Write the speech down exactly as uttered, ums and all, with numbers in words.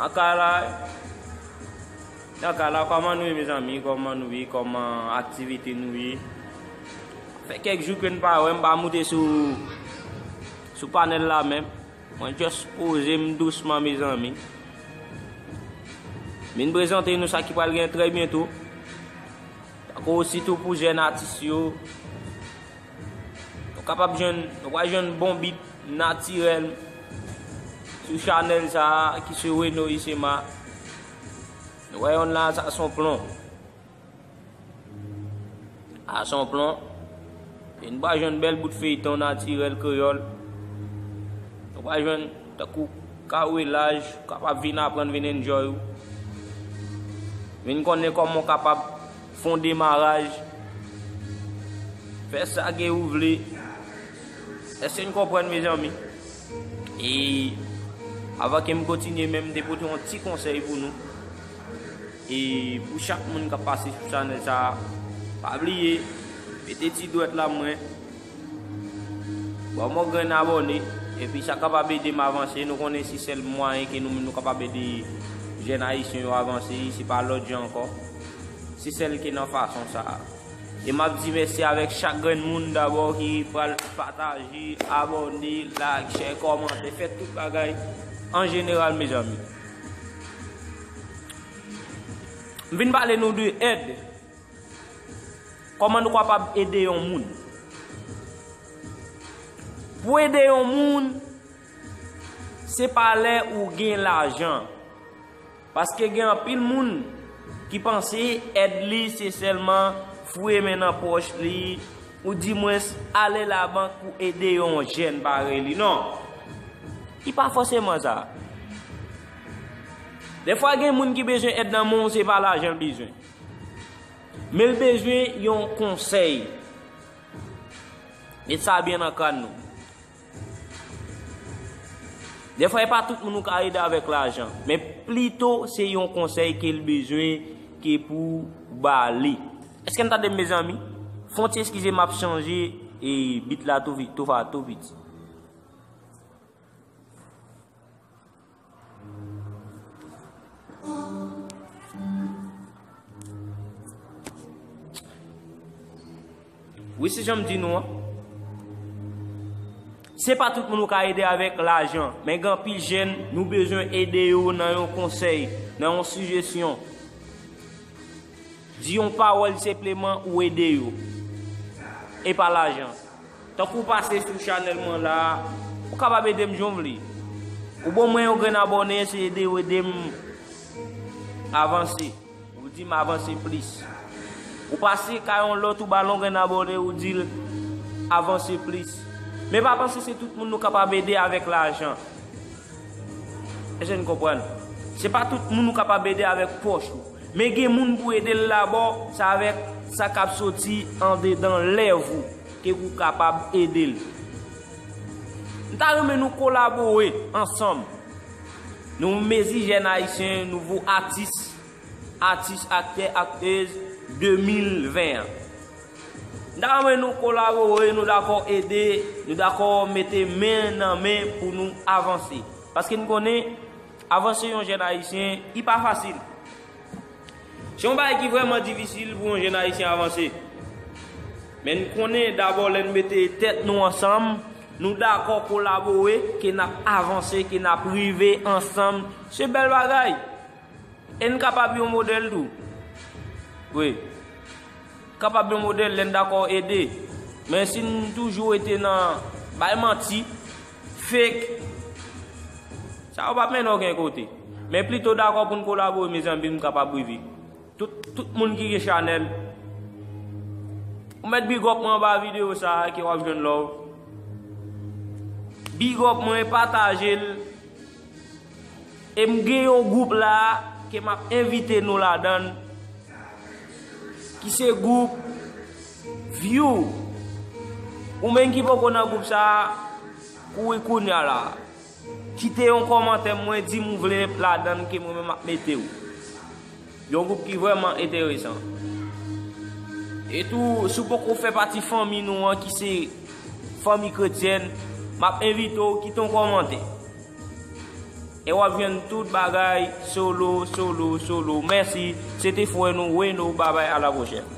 Nan ka la, nan ka la, kòman nou ye, mezanmi? Kòman nou ye? Kòman aktivite nou ye? Fè kèk jou ke n pa wè, m pa moute sou, sou panèl la menm. Mwen just poze m dousman, mezanmi. Vin prezante nou sa ki pral gen trè byento. Tankou sitou pou jèn atis yo, nou kapab jwenn, nou pral jwenn bon bit natirèl sou chanèl sa a ki se Reno Isema. Nou wè yonn la, sa se yon plon. A se yon plon. E nou pral jwenn bèl bout feyton natirèl kreyòl. Nou pral jwenn tankou kawelaj, kapab vin aprann, vin enjoy ou. Vin konnen kòman w kapab fè yon demaraj. Fè sa ke ou vle. Èske n konprann, mezanmi? E avan ke m kontinye, men m te pote yon ti konsèy pou nou. E pou chak moun k ap pase sou chanèl sa a, pa bliye, mete ti dwèt la mwen. Ban m yon grenn abòne, epi sa kapab ede m avanse. Nou konnen se sèl mwayen ke nou menm nou kapab ede jèn ayisyen yo avanse, se pa lòt jan ankò. Se sèl ke nan fason sa a. E m ap di mèsi avèk chak grenn moun dabò ki pral pataje, abòne, like, share, kòmante, fè tout bagay an jeneral, mezanmi. M vin pale nou de èd. Kòman nou kapab ede yon moun? Pou ede yon moun, se pa lè ou gen lajan. Paske gen anpil moun ki panse èd li se sèlman foure men nan pòch li, oudimwens ale labank pou ede yon jèn parèy li. Non. Li pa fòseman sa. Dèfwa gen moun ki bezwen èd nan men w, se pa lajan l bezwen. Men l bezwen yon konsèy. Met sa byen nan kràn nou. Dèfwa, e pa tout moun ou ka ede avèk lajan, men plito se yon konsèy ke l bezwen ke pou w ba li. Èske n tande m, mezanmi? Fè yon ti eskize, m ap chanje e bit la tou vit, tou fa, tou vit. Wi, se jan m di nou an. Se pa tout moun ou ka ede avèk lajan, men gen anpil jèn, nou bezwen ede yo nan yon konsèy, nan yon sijesyon. Di yon pawòl senpleman ou ede yo. E pa lajan. Tankou w pase sou chanèl mwen la, ou kapab ede m jan w vle. Ou ban mwen yon grenn abòne, se ede w ede m avanse. Ou di m avanse plis. Ou pase ka yon lòt, ou ba l yon grenn abòne, ou di l avanse plis. Men pa panse se tout moun nou kapab ede avèk lajan. Èske n konprann? Se pa tout moun ou kapab ede avèk pòch ou. Men gen moun pou ede l dabò, se avèk sa k ap soti andedan lèv ou ke ou kapab ede l. M ta renmen nou kolabore ansanm. Nou mezi jèn ayisyen, nouvo atis, atis, aktè, aktèz de mil ven an. M ta renmen nou kolabore, nou dakò ede, nou dakò mete men nan men pou nou avanse. Paske n konnen, avanse yon jèn ayisyen, li pa fasil. Se yon bagay ki vrèman difisil pou yon jèn ayisyen avanse. Men n konnen dabò lè n mete tèt nou ansanm, nou dakò kolabore, ke n ap avanse, ke n ap rive ansanm. Se bèl bagay. E n kapab yon modèl tou. Wi. Kapab yon modèl lè n dakò ede. Men si n toujou rete nan bay manti, fake, sa yo p ap mennen okenn kote. Men plito dakò pou n kolabore, mezanmi, pou n kapab rive. Tout, tout moun ki gen chanèl, ou mèt big up mwen anba videyo sa a ke w ap jwenn love. Big up mwen, pataje l. E m gen yon gwoup la ke m ap envite nou ladan l, ki se gwoup View. Ou menm ki poko nan gwoup sa a, kouri kounye a la. Kite yon kòmantè, mwen di m ou vle ladan l, ke mwen menm m ap mete w. Yon gwoup ki vrèman enteresan. E tou, si w poko fè pati fanmi nou an, ki se fanmi kretyèn, m ap envite w kite yon kòmantè. E w ap jwenn tout bagay solo, solo, solo. Mèsi. Se te frè nou, Reno. Babay, a la pwochèn.